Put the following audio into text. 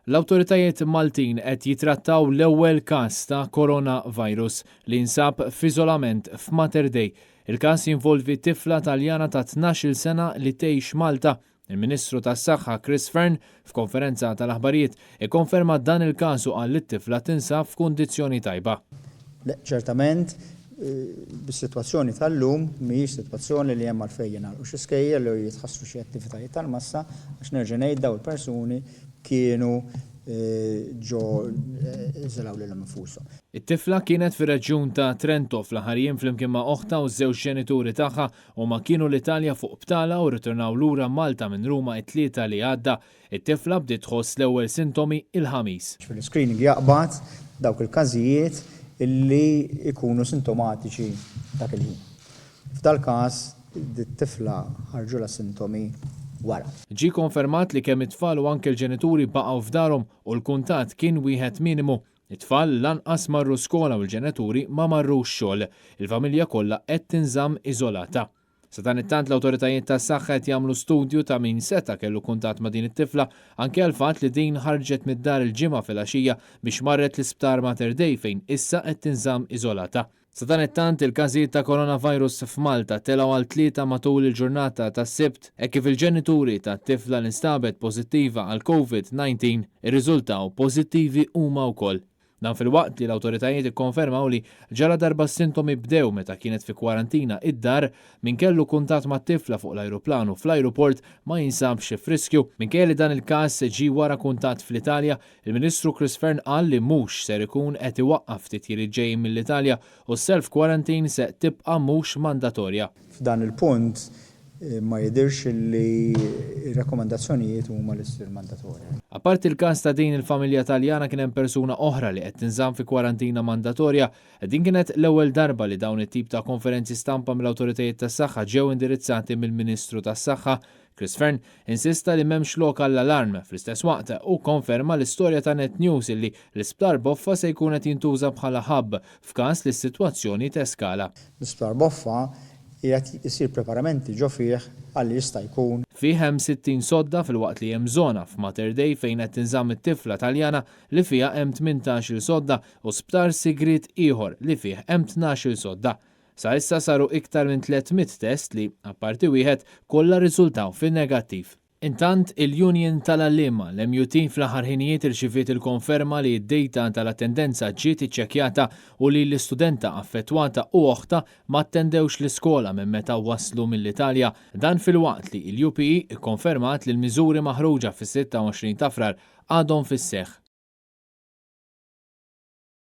L-awtoritajiet Maltin qed jitrattaw l-ewwel każ ta' coronavirus li jinsab f'iżolament f'Mater Dei. Il-każ jinvolvi tifla Taljana ta' 12-il sena li tgħix Malta. Il-Ministru tas-Saħħa Chris Fearne f'konferenza tal-aħbarijiet ikkonferma dan il-każ u qal li t-tifla tinsab f'kundizzjoni tajba. Le, ċertament, bis-sitwazzjoni tal-lum mhijiex sitwazzjoni li hemm għalfejn jingħalqu xi skejjel jew jitħassru xi attivitajiet tal-massa għax nerġa' ngħid dawn il-persuni kienu ġo iżolaw lilhom infushom. It-tifla kienet fir-reġjun ta' Trento fl-aħħar jiem flimkien ma' oħtha u ż-żewġ ġenituri tagħha. Huma kienu l-Italja fuq btala u rritornaw lura Malta minn Ruma t-Tlieta li għadda. It-tifla bdiet tħoss l-ewwel sintomi il-Ħamis. Ġifieri l-screening jaqbad dawk il-każijiet illi jkunu sintomatiċi dak il-ħin. F'dal-każ, dit-tifla ħarġulha sintomi wara. Ġie konfermat li kemm it-tfal u anke l-ġenituri baqgħu f'darhom u l-kuntatt kien wieħed minimu. It-tfal lanqas marru skola u l-ġenituri ma marrux xogħol. Il-familja kollha qed tinżamm iżolata. Sadanittant l-awtoritajiet tas-saħħa qed jagħmlu studju ta' min seta' kellu kuntatt ma' din it-tifla anke għall-fatt li din ħarġet mid-dar il-Ġimgħa filgħaxija biex marret l-Isptar Mater Dei fejn issa qed tinżamm iżolata. Sadanittant, il-każijiet ta' coronavirus f'Malta telgħu għal tlieta matul il-ġurnata tas-Sibt hekk kif il-ġenituri tat-tifla li nstabet pożittiva għal Covid 19 irriżultaw pożittivi huma wkoll. Dan filwaqt li l-awtoritajiet ikkonfermaw li ġaladarba s-sintomi bdew meta kienet fi kwarantina id-dar, min kellu kuntatt mat-tifla fuq l-ajruplan u fl-ajruport ma jinsabx f'riskju. Minkejja li dan il-każ ġie wara kuntatt fl-Italja, Il-Ministru Chris Fearne qal li mhux ser ikun qed iwaqqaf titjiriet ġejjin mill-Italja u s-self quarantine se tibqa' mhux mandatorja. F'dan il-punt ma jidhirx li r-rakkomandazzjonijiet huma li ssir mandatorja. Apparti l-każ ta' din il-familja Taljana kien hemm persuna oħra li qed tinżamm fi kwarantina mandatorja. Din kienet l-ewwel darba li dawn it-tip ta' konferenzi stampa mill-awtoritajiet tas-saħħa ġew indirizzati mill-Ministru tas-Saħħa Chris Fearne insista li m'hemmx lok għall-alarm. Fl-istess waqt, hu kkonferma l-istorja ta' Net News illi l-Isptar Boffa se jkun qed jintuża bħala hub f'każ li s-sitwazzjoni teskala. L-Isptar Boffa qiegħed isir preparamenti ġo fih għal li jista' jkun. Fih hemm 60 sodda filwaqt li hemm żona f'Mater Dei fejn qed tinżamm it-tifla Taljana li fiha hemm 18-il sodda u sptar sigriet ieħor li fih hemm 12-il sodda. Sa issa saru iktar minn 300 test li, apparti wieħed, kollha rriżultaw fin-negattiv. Intant, il-Union tal-Għalliema, l-MUT, fl-aħħar ħinijiet irċiviet il-konferma li d-dejta tal-attendenza ġiet iċċekkjata u li l-istudenta affettwata u oħtha ma attendewx l-iskola minn meta waslu mill-Italja. Dan filwaqt li l-UPE kkonfermat li l-miżuri maħruġa fis-26 ta' Frar għadhom fis-seħħ.